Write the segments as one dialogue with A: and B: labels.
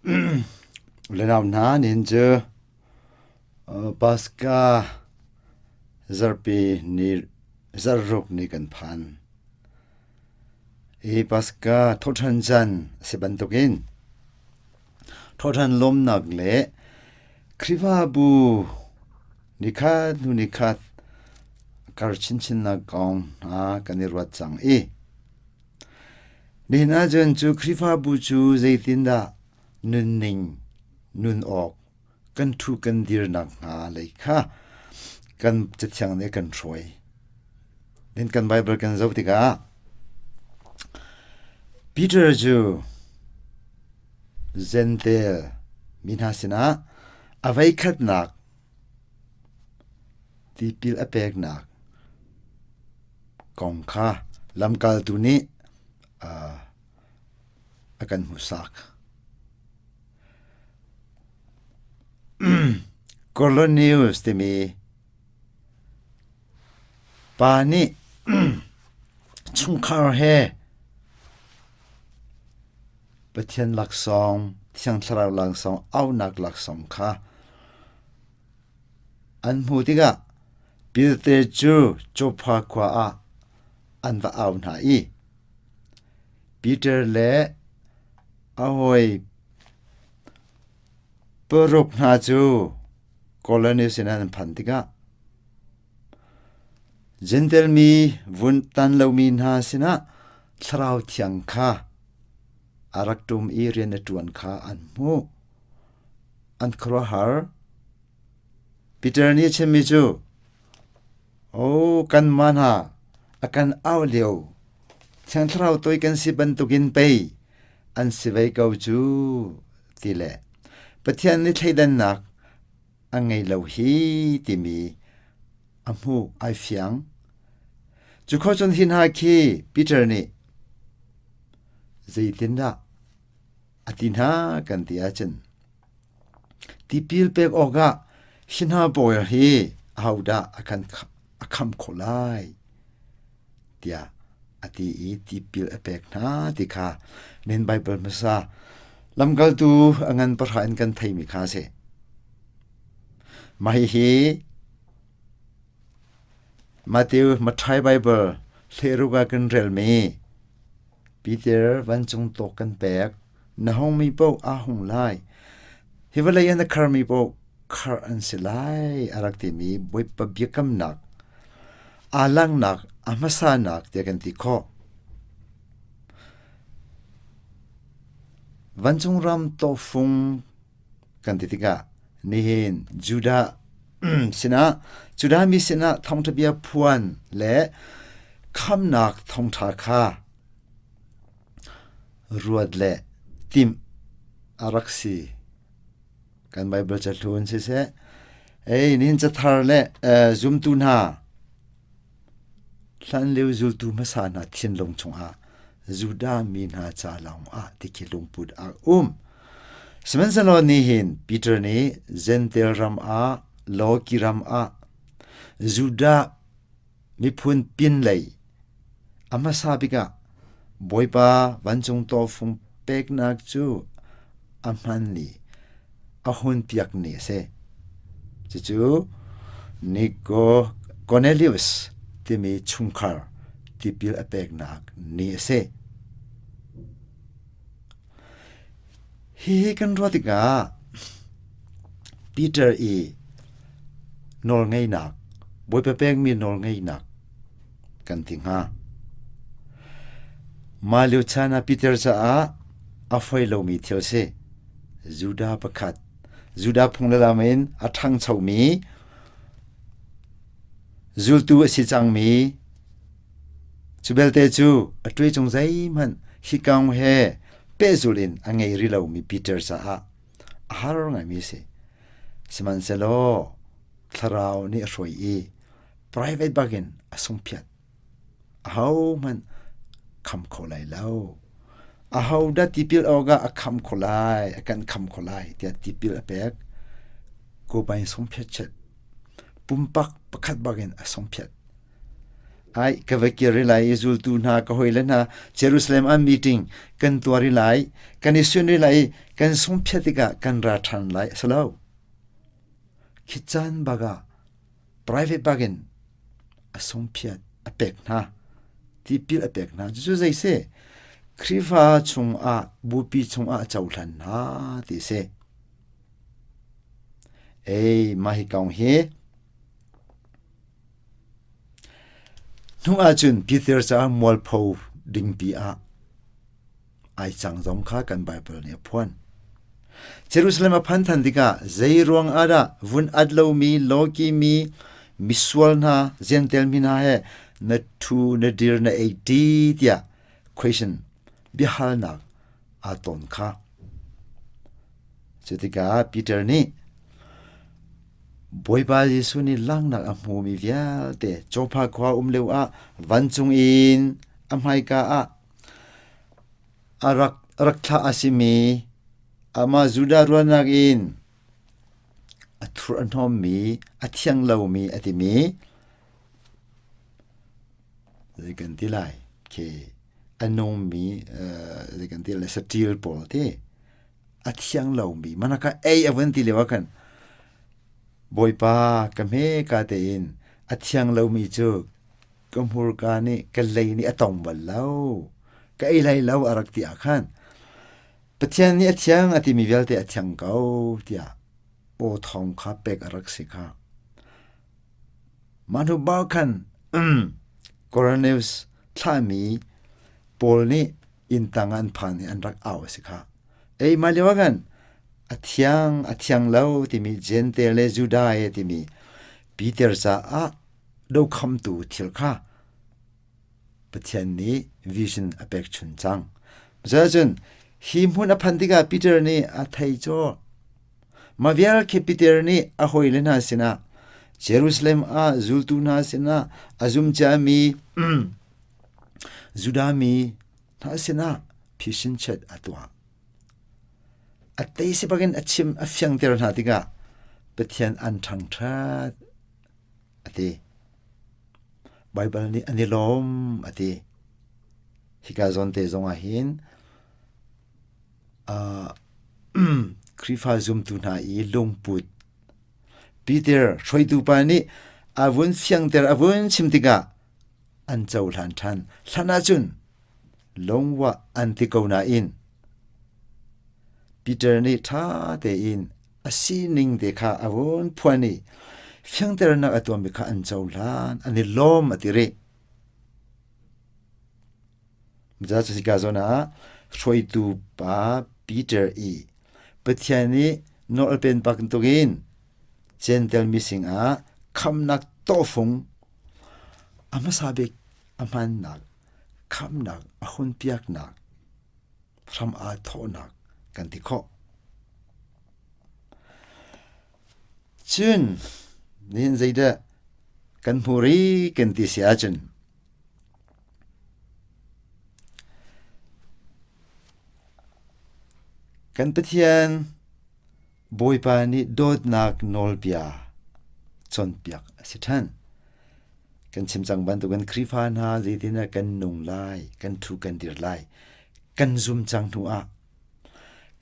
A: Le nau hna nihin cu Paska zarhpi ni zarhruk ni kan phan. Hi Paska thawhṭhan caan a si bantukin thawhṭhan lawmnak le Khrihfabu nikhat hnu nikhat kar chinchinnak kong hna kan i ruat cang i Nihin ahcun cu Khrihfabu cu zeitindah nunning nun awk kan ṭhu kan dirnak hnga lei kha kan Cathiang nih a kan hruai. Then kan Bible kan zoh tikah Peter cu Gentile mi hna sinah a voikhatnak tipil a peknak kong kha lamkaltu nih a kan hmuhsak. Cornelius timi pa nih chungkhar he Pathian laksawng, Thiang Thlarau laksawng, auhnak laksawng kha An hmuh tikah Pilte cu Joppa khua ah an va au hna i Peter le a hawi paruk hna cu Kornelias sinah an phanh tikah Jentail mi vun tan lomi hna sinah Thlarau Thiang kha a rak ṭum i rian a ṭuan kha an hmuh. An khuaruahhar. Peter nih a chimmi cu, "Oh, kanmah hna a kan auh lio Thiang Thlarau toi kan si bantukin pei an si ve ko cu," ti le Pathian nih thleidannak a ngei lo hi timi a hmuh ai fiang. Cu kho cun hi hna khi Peter nih zeitindah a ti hna kan ti ahcun Tipil pek awkah hi hna pawl hi ahodah a kan a kham khawh lai tiah a ti i tipil a pek hna ti kha nan Baibal hmasa lamkaltu a ngan pahra in kan theimi kha a si. Mah hihi Matthew Matthai Baibal hleiruk ah kan relmi Peter vancung tawk kan pek Na hongmi paoh aa hung lai. Hi vawlei ah na kharmi paoh khar an si lai a rak timi Bawipa biakamnak aa langhnak a hmasanak tiah kan ti khawh. Vancung ram tawhfung kan ti tikah nihin Judah sinah Judah mi sinah thawngṭha bia phuan le khamnak thawngṭha kha Ruat le timh a rak si. Kan Baibal cahlun siseh, ei nihin cathar le zumtu hna hlanlio zultu hmasa hna thinlung chungah Judah mi hna ca lawngah ti khi lungput a um. Sihmanhsehlaw nihin Peter nih Jentail ram ah Loki ram ah Judah Miphun pinlei a hmasa bik ah Bawipa vancung tawfung peknak cu a hman ni, a hun piak ni a si. Cucu Nico Cornelius timi chungkhar tipil a peknak ni a si. Hihi kan ruah tikah Peter i nawlngeihnak, Bawipa pekmi nawlngeihnak kan ti hnga. Mah lio chan ah Peter caah a foi lomi thil si. Judah pakhat, Judah phung le lam in a ṭhangchomi, zultu a si cangmi Cu belte cu a ṭuai cung zeihmanh hi kong he pehzulh in a ngei rih lomi Peter caah a har ngaimi a si. Sihmanhsehlaw Thlarau nih a hruai i private bakin a sungphiat. Ahohmanh kham kho lai lo. Ahodah tipil awkah a kham kho lai, a kan kham kho lai tiah tipil a pek. Ko bain sungphiat chet. Pumpak pakhat bakin a sungphiat. Ai ka va kir rih lai i zultu hna ka hawile hna Jerusalem ah meeting kan tuah rih lai, kan i sun rih lai i kan sungphiat tikah kan ra ṭhan lai a si lo. Khi caan bak ah private bak in a sungphiat a pek hna, tipil a pek hna. Cucu zei si? Khrihfa chungah bupi chungah a cohlan hna ti si. Ei, mah hi kong hi Hnu ahcun Peter caah mualpho dingpi ah ai cang zong kha kan Baibal nih a phuan. Jerusalem a phan than tikah zei ruang ah dah vun at lomi lawkimi misual hna Jentail mi hna he na thu na dir na ei ṭi tiah question biahalnak aa ton kha. Cutikah Peter nih Bawipa Jesuh nih langhnak a hmumi vialte Joppa khua um lio ah vancung in a hmaika ah a rak, rak thlah a simi amah Judah ruahnak in a thur a hnawmmi, a thiang lomi a timi zei kan ti lai khi a nungmi zei kan ti lai saṭil pawl ti a thiang lomi manaka ei a vun ti lio ah khan Bawipa ka hme ka tein a thiang lomi cu ka hmurka nih ka lei nih a tong bal lo ka ei lai lo a rak ti ah khan Pathian nih a thiang a timi vialte a thiang ko tiah aw thawng kha pek a rak si kha Mah hnu bak khan Koronelius thlahmi Paul nih inn tang ah an phan i an rak au a si kha. Ei mah lio ah khan a thiang a thiang lo timi Jentail le Judah e timi Peter caah dokhamtu thil kha Pathian nih vision a pek chun cang. Cuacun hi hmun a phan tikah Peter nih a thei caw. Mah vial khi Peter nih a hawile hna sinah Jerusalem ah zultu hna sinah a zum ciami Judah mi hna sinah phisin chat a tuah. A tei si bakin a chim a fiangter hna tikah Pathian an ṭhangṭhat a ti. Baibal nih an i lawm a ti. Hika zawn te zong ah hin uh, Khrihfa zumtu hna i lungput Peter hruaitu pa nih a vun fiangter a vun chim tikah an cohlan ṭhan. Hlan ahcun lungwah an ti ko nain Peter nih ṭha tein a sining te kha a vun phuan i fiangternak a tuahmi kha an cohlan, an i lawm a ti rih. Cuka zawn ah hruaitu pa Peter i Pathian nih nawl a pen bantukin Jentail mi singah khamnak tawhfung a hmasa bik a hmannak khamnak a hun piaknak hram aa thawhnak kan ti khawh. Cun nihin zeidah kan hmu rih kan ti si ahcun Kan Pathian Bawipa nih dawtnak nawlbia cawnpiak a si ṭhan. Kan chim cang bantukin Khrihfa hna zeitindah kan nung lai, kan ṭhu kan dir lai, kan zum cang hnu ah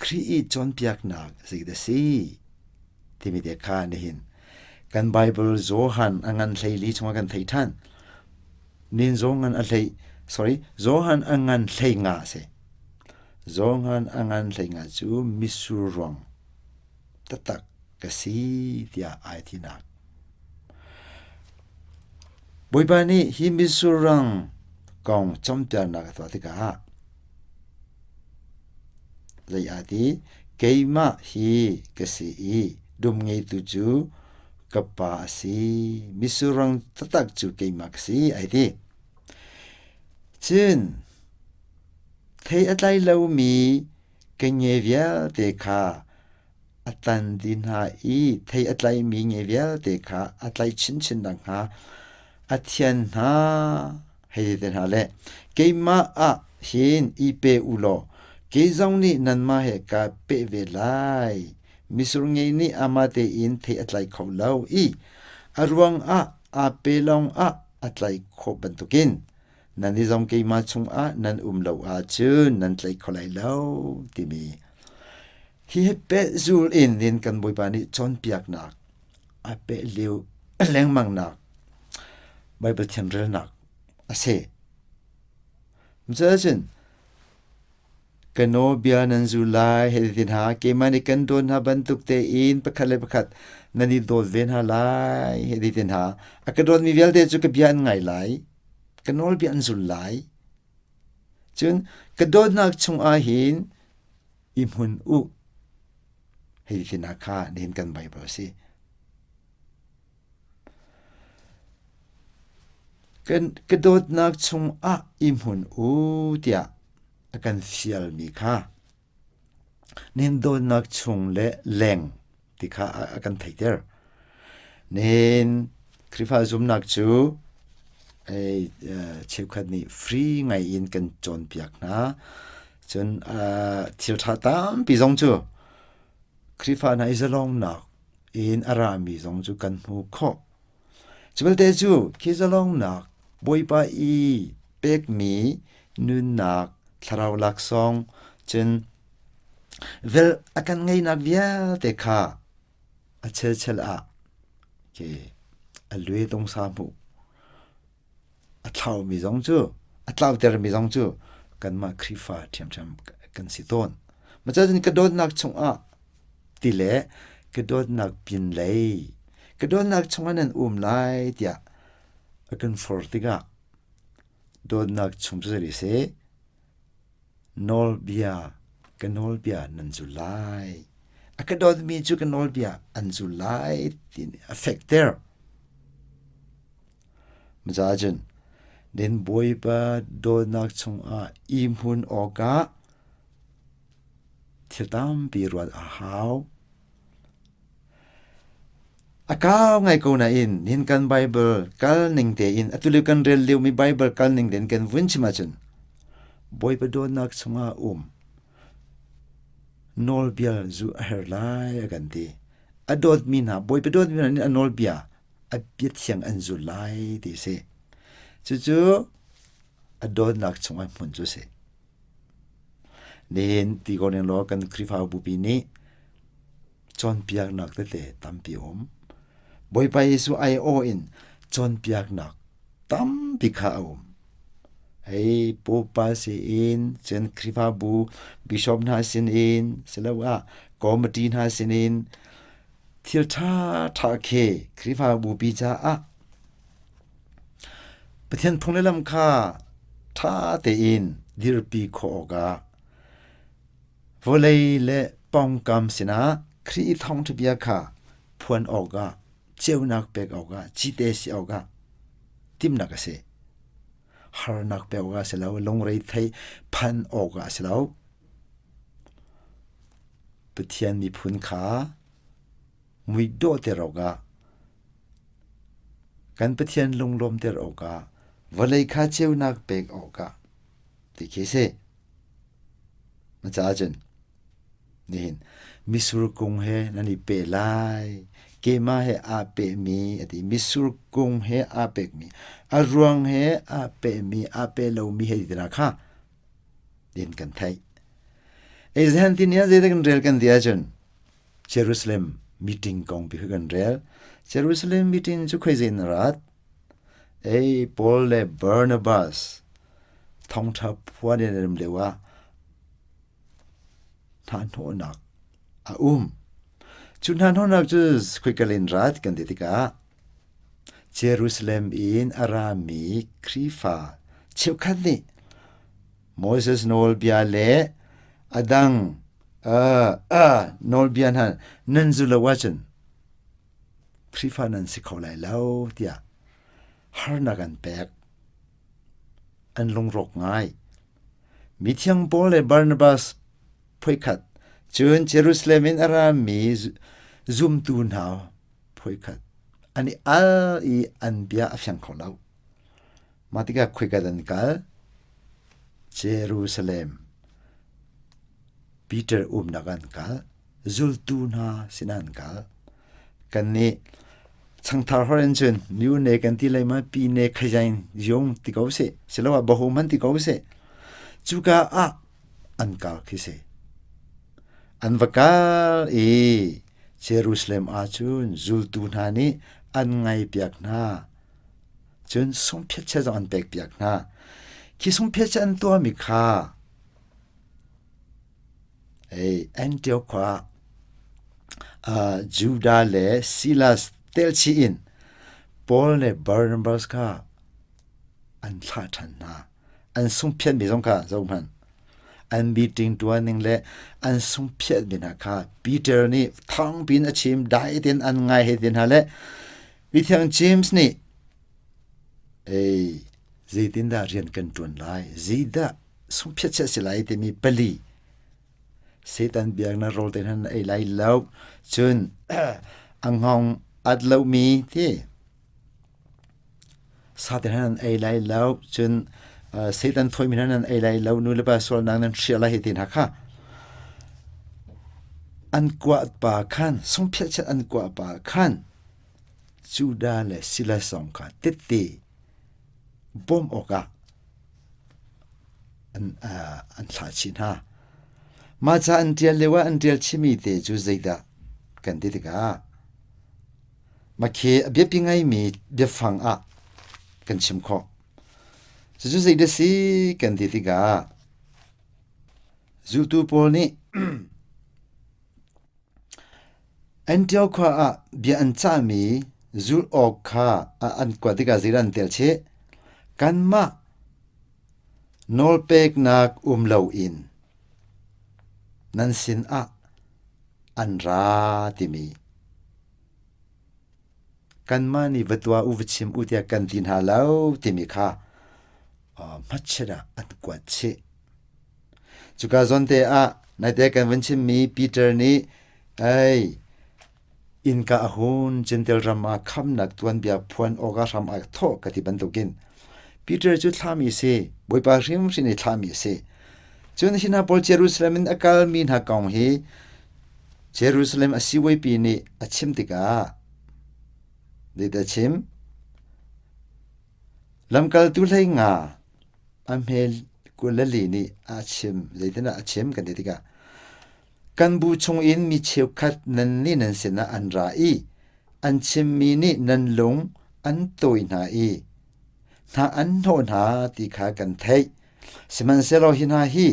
A: Khrih i cawnpiaknak zeidah a si timi te kha nihin kan Bible Johan a ngan hleili chungah kan thei ṭhan. Nin Johan a hlei sorry Johan a ngan hlei nga a si. Johan a ngan hlei nga cu mitsur ruang taktak ka si tiah ai tinak. Bawipa nih hi mitsur rang kong cawnpiaknak a tuah tikah Zei aa ti? Keimah hi ka si i dum ngeitu cu ka pa a si. Misurang taktak cu keimah ka si, ai ti. Cun thei a tlai lomi ka nge vialte kha a tan dih hna i thei a tlaimi nge vialte kha a tlaih chinchin nakhnga a thian hna hei ti te hna le keimah ah hin i pe u law kei zong nih nanmah he ka peh ve lai. Misur ngei nih amah tein thei a tlai kho lo i a ruang ah aa pe lawng ah. a tlaih khawh bantukin nan i zong keimah chungah nan um lo ahcun nan tlaih kho lai lo timi hi pehzul in nin kan Bawipa nih cawnpiaknak a peh lio lengmangnak Baibal thiamrelnak a si. Cuacun ka nawlbia nan zul lai hei ti hna keimah nih kan dawt hna bantuk tein pakhat le pakhat nan i dawt ve hna lai hei ti hna a ka dawtmi vialte cu ka bia an ngai lai ka nawlbia an zul lai cun ka dawtnak chungah hin i hmun u hei ti hna kha nihin kan Baibal a si. Ka dawtnak chungah i hmun u tiah a kan fialmi kha nihin dawtnak chung le leng ti kha a kan theihter. Nihin Khrihfa zumnak cu cheukhat nih free ngai in kan cawnpiak hna. Cun thil ṭha tampi zong cu Khrihfa hna i zalongnak in a rami zong cu kan hmuh khawh. Cu belte cu khi zalongnak Bawipa i pekmi nunnak thlarau laksawng cun vel a kan ngeihnak vialte kha a chelchel ah ke a lue tongsa hmuh a thlaumi zong cu a tlautermi zong cu kanmah Khrihfa ṭhiamṭhiam kan si tawn. Macun ka dawtnak chungah ti le ka dawtnak pinlei ka dawtnak chungah nan um lai tiah a kan forh tikah dawtnak chung cu zei seh nawlbia ka nawlbia nan zul lai a ka dawtmi cu ka nawlbia an zul lai ti a fekter Maca cun nan Bawipa dawtnak chungah i hmun awkah thil tampi ruat a hau. A kau ngai ko nain nihin kan Baibal kal ning tein atu lio kan rel liomi Baibal kal ning tein kan vun chim ahcun Bawipa dawtnak chungah um nawlbia zu a herh lai a kan ti. A dawtmi hna Bawipa dawtmi hna nih a nawlbia a biathiang an zul lai ti a si. Cucu a dawtnak chungah hmun cu a si. Nihin ti ko ning law kan Khrihfa bupi nih cawnpiaknak tete tampi a um. Bawipa Jesuh aiawh in cawnpiaknak tampi kha a um. Hei pupa siin, cun Khrihfabu bishop hna sinin, siloah committee hna sinin Thil ṭhaṭha khi Khrihfabupi caah Pathian phung le lam kha ṭha tein dirpi khawh awkah vawlei le pawngkam sinah Khrih thawngṭha bia kha phuan awkah ceunak pek awkah cite si awkah timhnak a si. Harnak pek awkah a si lo, lungreithei phan awkah a si lo. Pathian miphun kha muidawhter awkah kan Pathian lunglawmter awkah vawlei kha ceunak pek awkah ti khi si. Na caah cun nihin misur kung he nan i pe lai keimah he aa pehmi a ti misur kung he aa pekmi a ruang he aa pehmi aa pe lomi he ti kha din kan theih. Ei ti ni ah zeidah kan rel kan ti ahcun Jerusalem meeting kong pi kan rel. Jerusalem meeting cu khoi zein rat? Ei Paul le Barnabas thongtha phuan in an leo ah hnahnawhnak a um. Cu hnahnawhnak cu khoikalin rat kan ti tikah Jerusalem in a rami Khrihfa cheukhat nih Moses nawlbia le a dang uh, uh, nawlbia hna nan zulh lo ahcun Khrihfa nan si kho lai lo tiah harnak an pek. An lungrawk ngai. Mithiang Paul le Barnabas phuikhat cun Jerusalem in a rami zumtu hna phuikhat an i al i an bia a fiang kho lo. Mah tikah khuikat an kal? Jerusalem. Peter umnak an kal. Zultu hna sinah an kal. Kannih. Changthar hor in cun myu ne kan ti lai ma pi ne khajain yong ti ko seh siloah bahu man ti ko seh cuka ah an kal khi si. An va kal i Jerusalem ah cun zultu hna nih an ngaipiak hna. Cun sungphiatchia zong an pekpiak hna. Khi sungphiatchia an tuahmi kha Hei Antioch khua ah Judah le Silas telchih in Paul le Barnabas kha an thlah ṭhan hna. An sungphiatmi zong kha zohhmanh. An meeting ṭuan ning le an sungphiatmi hna kha Peter nih thangpi in a chim, dai tein an ngai hei ti hna le Mithiang James nih ei zeitindah rian kan ṭuan lai, zeidah sungphiat si lai timi pali Satan biaknak rawl te hna na ei lai lo cun a hngawng at lomi ti sa te hna nan ei lai lo cun Satan thawimi hna nan ei lai lo nu le pa sualnak nan hrial lai hi ti hna kha an kuah pa khan sungphiat an kuah pa khan Judah le Silas zong kha tette bawmh awkah an, uh, an thlah chih hna. Mah ca an ṭial lio ah an ṭial chihmi te cu zeidah kan ti tikah makhi a biapi ngaimi biafang ah kan chim khawh. Cucu zeidah si kan ti tikah zultu pawl nih Antioch khua ah bia an cahmi zulh awk kha an kuat tikah zeidah an tel chih? Kanmah nawlpeknak um loin nan sinah an ra timi kanmah nih va tuah u va chim u tiah kan ti hna lo timi kha hmachiat ah an kuat chih. Cuka zawnte ah naite kan vun chimmi Peter nih ei innka a hun Jentail ram ah khamnak tuanbia phuan awkah hram a thawh ka ti bantukin Peter cu thlami a si, Bawipa hrimhrim i thlami a si. Cun hi hna pawl Jerusalem in a kalmi hna kong hi Jerusalem a sibawipi nih a chim tikah zeidah a chim? Lamkaltu hlei nga a hmel 24 nih a chim zeitindah a chim kan ti tikah kan bu chungin mi cheukhat nan nih nan sinah an ra i an chimmi nih nan lung an tawi hna i hna an hnawh hna ti kha kan theih sihmanhsehlaw hi hna hi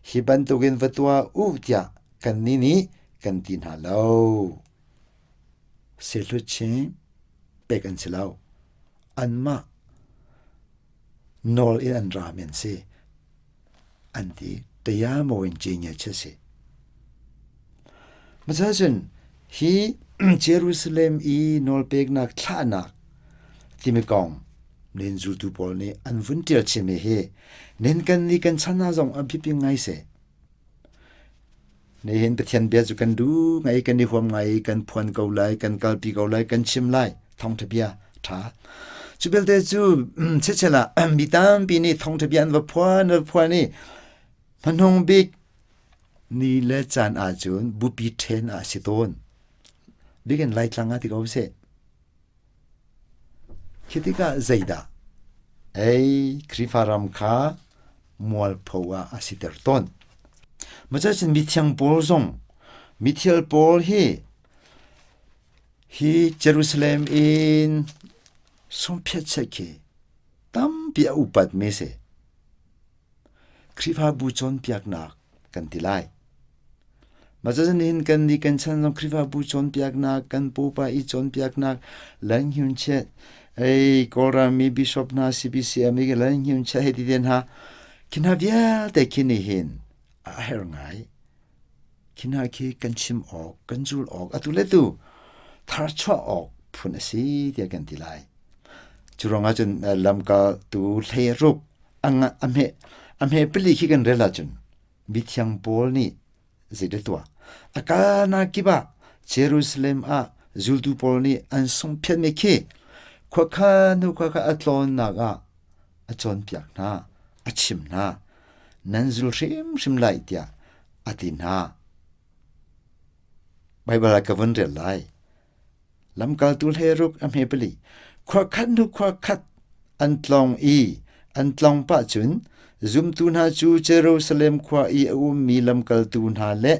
A: hi bantukin va tuah u tiah kannih nih kan ti hna lo sehlut pek an si lo anmah nawl in an ra men si an ti tayamo in ce che si Macun hi Jerusalem i nawlpeknak thlahnak timi kong nen zultu pawl nih an vun ṭial chimmi hi nen kan nih kan chan ah zong a biapi ngai si. Nihin Pathian bia cu kan duh ngai, kan i huam ngai, kan phuan ko lai, kan kalpi ko lai, kan chim lai. Thawngṭha bia ṭha. Cu belte cu chechel ah mi tampi nih thawngṭha bia an va phuan, va phuan i hmanung bik ni le caan ahcun bupi ṭhen ah a si tawn. Bikin Laitlang ah ti ko seh. Khi tikah zeidah ei Khrihfa ram kha mualpho ah a siter tawn. Macacun mithiang pawl zong mithial pawl hi hi Jerusalem in sungphiatchiat khi tampi a upat mi si. Khrihfabu cawnpiaknak kan ti lai. Mah cun nihin kan nih kan chan zong Khrihfabu cawnpiaknak, kan pupa i cawnpiaknak, Lan Hyun Chet, ei Kawlram mi bishop hna CBCM i Lan Hyun Chet hei ti te hna, khi hna vialte khi nihin a herh ngai. Khi hna khi kan chim awk, kan zul awk, atu le tu tharchuah awk phun a si tiah kan ti lai. Cu ruangah cun lamkaltu hleiruk a hme a hme pali khi kan rel ahcun mithiang Paul nih zeidah tuah a kalnak kip ah Jerusalem ah zultu pawl nih an sungphiatmi khi khuakha hnu khuakha a tlawnnak ah a cawnpiak hna a chim hna nan zul hrimhrim lai tiah a ti hna Baibal ah ka vun rel lai. Lamkaltu hleiruk a hme pali. Khua khat hnu khua khat an tlong i an tlong pah cun zumtu hna cu Jerusalem khua i a ummi lamkaltu hna le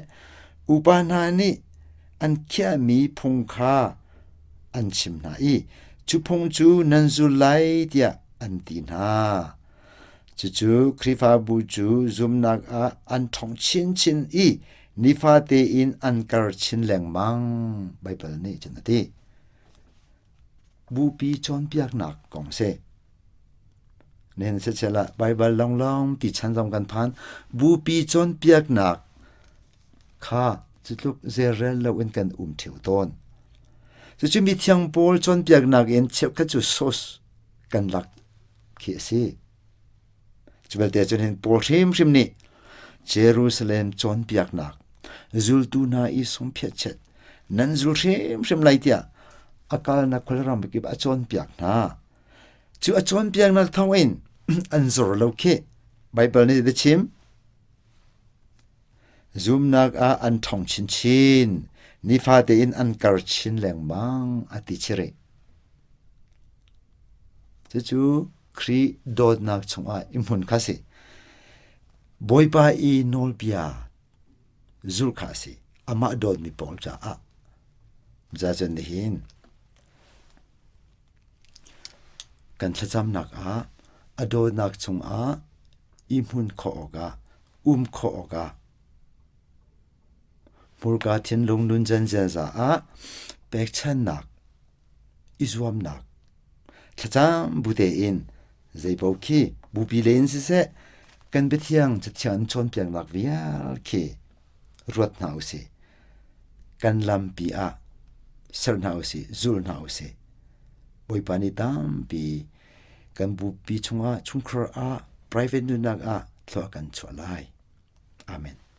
A: upa hna nih an khiahmi phung kha an chim hna i cu phung cu nan zul lai tiah an ti hna. Cucu Khrihfabu cu zumnak ah an ṭhawng chinchin i nifate in an kar chin lengmang, Baibal nih cun a ti. Bupi cawnpiaknak kong si. Nihin siseh ah Baibal lawnglawng ti chan zong kan phan. Bupi cawnpiaknak kha cutluk zeirel loin kan um ṭheo tawn. Cucu mithiang Paul cawnpiaknak in cheukhat cu source kan lak khi a si. Cu belte cun hin Paul hrimhrim nih Jerusalem cawnpiaknak zultu hna i sungphiatchet nan zul hrimhrim lai tiah a kalnak khualram kip a cawnpiak hna. Cu a cawnpiaknak thawngin an zor lo khi Baibal nih a chim. Zumnak ah an ṭhawng chinchin, nifate in an kar chin lengmang a ti chireh. Cucu Khrih dawtnak chungah i hmun kha si. Bawipa i nawlbia zulh kha a si. Amah dawtmi pawl caah. Cun nihin kan thlacamnak ah a dawtnak chungah i hmun khawh awkah um khawh awkah hmurka thinlung nuncan ziaza ah pekchannak i zuamnak thlacam bu tein zeipaoh khi bupi le in siseh kan biathiang cathiang an cawnpiaknak vial khi ruat hna usih kan lampi ah ser hna usih zul hna usih Bawipa nih tampi kan bupi chungah chungkhar ah private nunnak ah thlua kan chuah lai. Amen.